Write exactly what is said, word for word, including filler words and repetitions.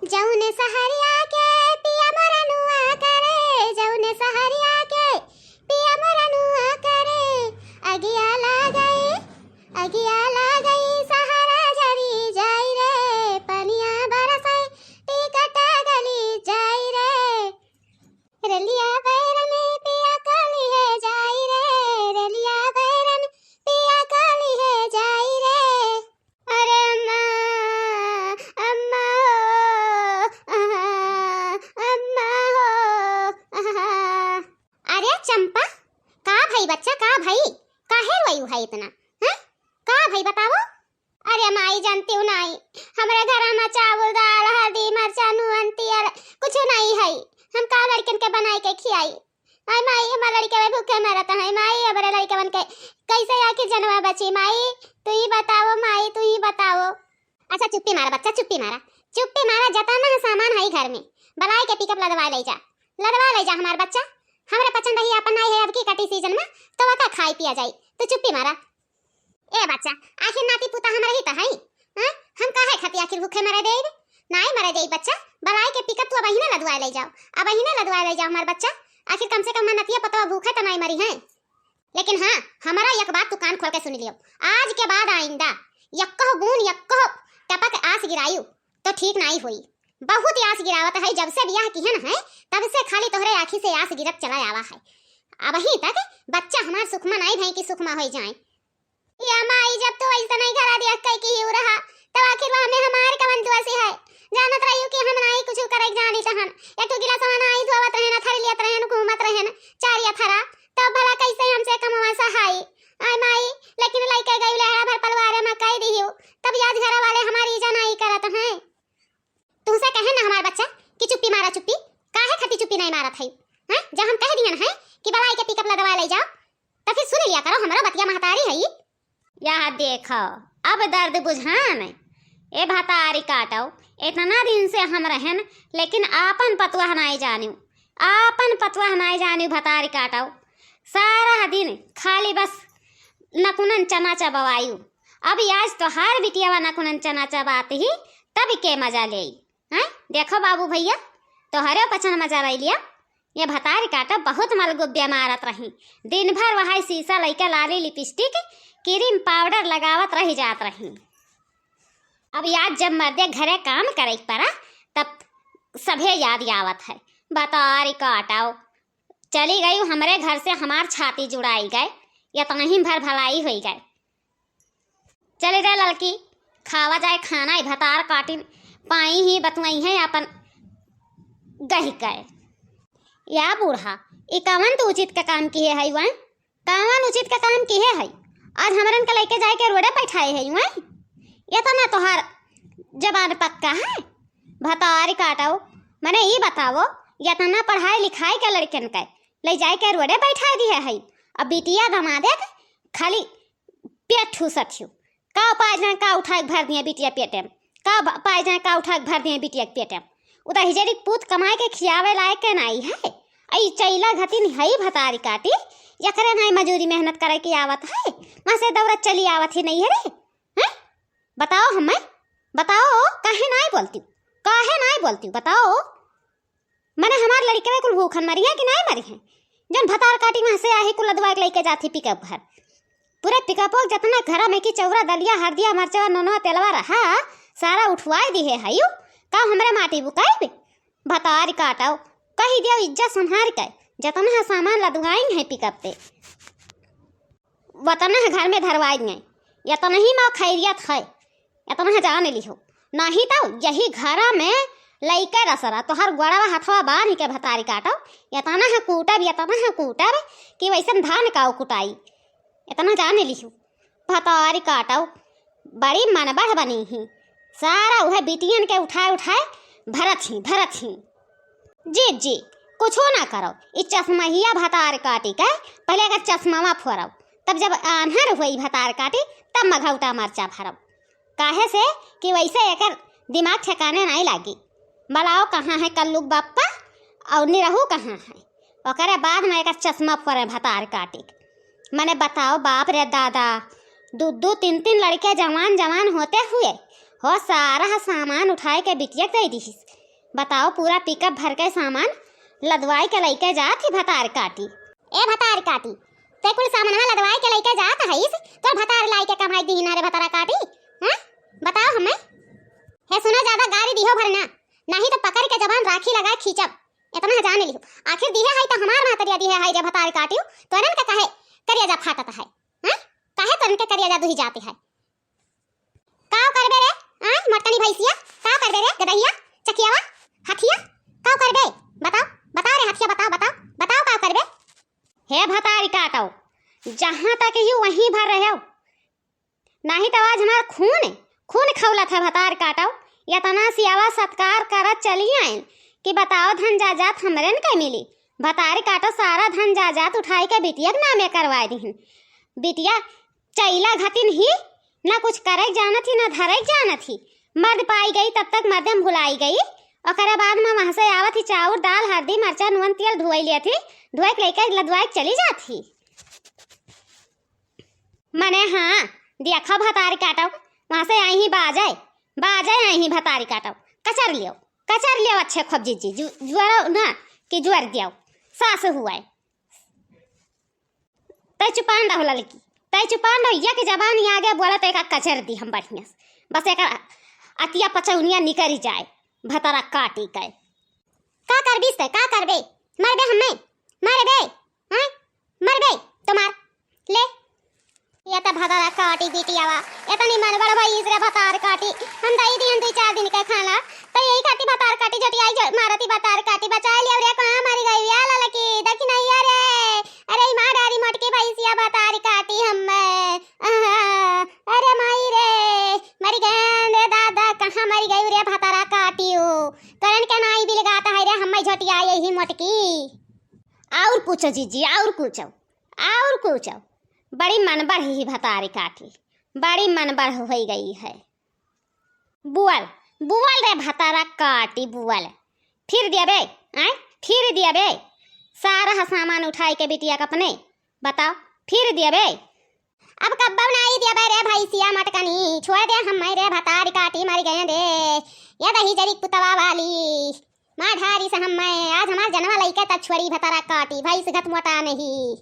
जौने सहरिया के पिया मोरा नुआ करे, जौने सहरिया के पिया मोरा नुआ करे, अगिया लागई, अगिया लागई, सहारा जरी जाई रे, पनिया बरसई, टिकट गली जाई रे। रेलिया बैर में पिया काली है जाई रे, रेलिया बैर में पिया काली है जाई रे। अरे अम्मा, अम्मा हो, आहा, अम्मा हो, आहा। अरे चंपा, का भई बच्चा, का भई? काहे रोइउ है इतना? हैं? का भई बताओ? अरे माई, जानतिउ नाई, हमरे घर में चावल, दाल, हल्दी, मरचा, नून, तेल कुछ नाई है। हम का लड़कन के बनाई के खियाई? आय माई, हमार लड़के भूखे मरत हैं माई, हमरे लड़कवन के कैसे आखिर जनवा बची माई? तू ही बताओ माई, तू ही बताओ। अच्छा चुप्पी मारा बच्चा, चुप्पी मारा, चुप्पी मारा। जतना सामान है घर में, बलाय के पिकअप लदवा ले जा, लदवा ले जा हमार बच्चा। हमरे पचन रही आपन नाई है अब की कटी सीजन में, तो वका खाई पिया जाई। तू चुप्पी मारा। ए बच्चा, आखिर नाती पुता हमरे ही तो हई, हैं? हम काहे खातिर आखिर भूखे मरे देब? नाई मरे देब बच्चा, बलाय के पिकअप तू अबहिने लदवाए ले जाओ, अबहिने लदवाए ले जाओ हमार बच्चा। आखिर कम से कम हमार नतिया पतवा भूखे तो नाई मरी हैं। लेकिन हाँ, हमारा एक बात तू कान खोल के सुन लियो, आज के बाद आइंदा यक्को बून, यक्को टपक आस गिरायु तो ठीक नाई होई। बहुत आस गिरावत है, जब से बियाह किहन है तब से खाली तोहरे आँखी से आस गिरत चला आवा है। अबहीं तक बच्चा हमार सुखमा नाई भई कि सुखमा होई जाए। या माई, जब तू ऐसा नहीं घरा दिया कई की हिउ रहा, तब आखिर वह में हमार कवन दोषी है? जानत रहियो कि हम नाई कुछ करे जानी तहन। एक ठो गिलास नाई धोवत रहन, थरी लियत रहन, घूमत रहन चारिया थरा, तब भला कैसे हमसे कमवा सहाई? आय माई, लेकिन लइके गई लहरा भर पलवारे में कई दिहियो, तब याद घर वाले हमारी जनाई करत हैं। तुमसे कहे ना हमार बच्चा कि चुप्पी मारा चुप्पी, काहे खातिर चुप्पी नहीं मारत है? हैं? जब हम कह दियन है कि बलाय के पिकअप लदवा ले जाओ, तो फिर सुन लिया करो, हमरो बतिया महतारी है। यह देखो, अब दर्द बुझान। ए भतारी काटो, इतना दिन से हम रहन, लेकिन आपन पतुआ नहीं जानियो, आपन पतुआ नहीं जानियो भतारी काटो। सारा दिन खाली बस नकुनन चना चबवायु। अब आज तोहार बिटियावा नकुनन चना चबात ही, तब के मजा लेई। हैं? देखो बाबू भैया, तोहरे पचन मजा रह लिया। ये भतारी काटा बहुत मलगुब्या मारत रही। दिन भर वहाई शीशा लइके लाली लिपस्टिक, क्रीम पाउडर लगावत रह जात रही। अब याद जब मर्दे घरे काम करे के पड़ा, तब सभे याद आवत है। भतारी काटाओ, चली गई हमरे घर से, हमार छाती जुड़ाई गए, इतना ही भर भलाई होई गए। चली रे लड़की, खावा जाए खाना, ई भतार काटिन पाई ही बतुआई है अपन गहि गए। या बूढ़ा, ई कवन तू उचित का काम किहे है वह? कवन उचित का काम किहे है? आज हमरन के लइके जाए के रोडे बैठाए है वह? इतना तोहार जबान पक्का है? भतारी काटो, मने ई बताओ, इतना पढ़ाई लिखाई के लड़कन के ले जाए के रोडे बैठाए दिहे है, अब बिटिया दमादे के खाली पेट ठूसत हियो। का पाए जाए का उठाए के भर दिए बिटिया पेटे में, का ब-, पाए जाए का उठाए के भर दिए बिटिया के पेटे में। उदा हिजरी पूत कमाए के खियावे लायक के नाई है। आई चैला घतिन हई भतारी काटी, एकरे नाई मजूरी मेहनत करे के आवत है, वहाँ से दौड़त चली आवत ही नहीं है रे। हैं? बताओ हमें, बताओ, काहे नाई बोलती, काहे नाई बोलती, बताओ। मने हमार लड़िकवे कुल भूखन मरी है कि नाई मरी है? जौन भतार काटी वहाँ से आही कुल लदवा के लइके जाती पिकअप भर। पूरे पिकअपो के जतना घरा में की चौरा, दलिया, हरदिया, मरचवा, नोनवा, तेलवा रहा, सारा उठवाए दिहे हयू। का हमरे माटी बुकाई बे? भतार काटाओ, कही दियो इज्जत संभार के, जतना है सामान लदवाई है पिकअप पे। वतनह घर में धरवाई गए, यतनही में खैरियत है, यतनह जान लिहो। नहीं तो यही घरा में लइके रसरा तोहर गोड़वा हथवा बांध के भतारी काटो, यतनह कूटब, यतनह कूटब कि वैसन धान काउ कुटाई, यतना जान लिहो। भतारी काटो, बड़ी मनबढ़ बनी ही, सारा उहे बिटियन के उठाए उठाए भरत ही, भरत ही। जी, जी, कुछो ना करो, ई चश्महिया भतार काटी के पहले एकर चश्मावा फोड़ो, तब जब आन्हर होई भतार काटी, तब मघौटा मरचा भरो। काहे से कि वैसे एकर दिमाग ठिकाने नाई लागी। बलाओ कहाँ है कल्लू के बप्पा और निरहू कहाँ है, ओकरे बाद में एकर चश्मा फोड़े भतार काटी के। मने बताओ बाप रे दादा, दू दू तीन तीन लड़के जवान जवान होते हुए, ओ सारा सामान उठाए के बिटिया के दे दिहिस। बताओ, पूरा पिकअप भर के सामान लदवाई के लइके जात ही भतार काटी। ए भतार काटी, ते कुल सामानवा लदवाई के लइके जात हइस, तोर भतार लाई के कमाई दिही ना रे भतारा काटी? हाँ, बताओ हमें। हे सुना, ज्यादा गारी दिहो भर ना, नहीं तो पकड़ के जबान राखी लगाए खींचब। इतना जान लिहो, आखिर दिहे है तो हमार महतरिया दिहे है रे भतार काटियो, तोरन के कहे करिया जा फाटत है, हाँ? काहे तोरन के करिया जा दुही जाती है? काव करबे रे? आय, मोटकनी भैंसिया, काव करबे रे? गदहिया, चकियावा, हथिया, काव करबे? बताओ, बताओ रे हथिया, बताओ, बताओ, बताओ काव करबे? हे भतारी काटो, जहाँ तक ही वहीं भर रहे हो, नहीं तो आज हमार खून, खून खौलत है भतार काटो। इतना सियावा सत्कार करत चली आइन कि बताओ धन जायदाद हमरेन के मिली। भतार काटो सारा धन जायदाद उठाई के बिटिया के नामे करवाए दिहिन। बिटिया चैला घतिन ही, ना कुछ करे जानत ही, ना धरे जानत ही। मर्द पाई गई तब तक मर्दे में भुलाई गई। ओकरे बाद में वहाँ से आवत ही चाउर, दाल, हरदी, मरचा, नून, तेल धुआई लियत ही, धुआई के लेके लदवाई के चली जात ही। मने हाँ, देखो भतारी काटो, वहाँ से आई ही बाजे, बाजे आई ही भतारी काटो, कचर लियो, कचर लियो अच्छे खूब जीजी, जु-, जुआरो ना कि जुआर दियो, सास हुआ है। तै चुपान रहो ललकी, तै चुपान रहो, या के जबान ही आगे बोला तो एका कचर दी हम बढ़िया से। बस एका अतिया पचौनिया निकरी जाए, भतारा काटी के। का करबीस तै, का करबे? मरबे हमें? मरबे? हाँ? मरबे? तो मार। ले। या त भतारा काटी बिटियावा। इतनी मनबड़ भई इस रे भतार काटी। हम दई दिहन दुई चार दिन का खाना। तो यही खाती भतार काटी झटियाई जो मारती भतार काटी। बचाए लिया रे, कहाँ मरी गई या ललकी? देखी नहीं या रे। अरे ई माँ डारी मोटकी भैंसिया भतार काटी हमें। आहा, अरे माई रे, मरी गए रे दादा, कहाँ मरी गई रे भतारा काटियो। तोरन के नाई बिलगात है रे, हमें झटिया यही मोटकी। और पूछो जीजी, और पूछो, और पूछो। बड़ी मनबढ़ ही भतारी काटी, बड़ी मनबढ़ होई गई है। बुअल, बुअल रे भतारा काटी बुअल। फिर दिया बे, आय? फिर दिया बे। सारा सामान उठाई के बिटिया के अपने, बताओ, फिर दिया बे। अब कब्बो नाई दिया बे रे भैंसिया मटकनी, छोड़ दे हमें रे भतारी काटी मर गए दे। या दही जरी पुतवा वाली, माँ ढारी से हमें, आज हमार जनवा लइके तब छोड़ी भतारा काटी, भैंस घत मोटा नहीं।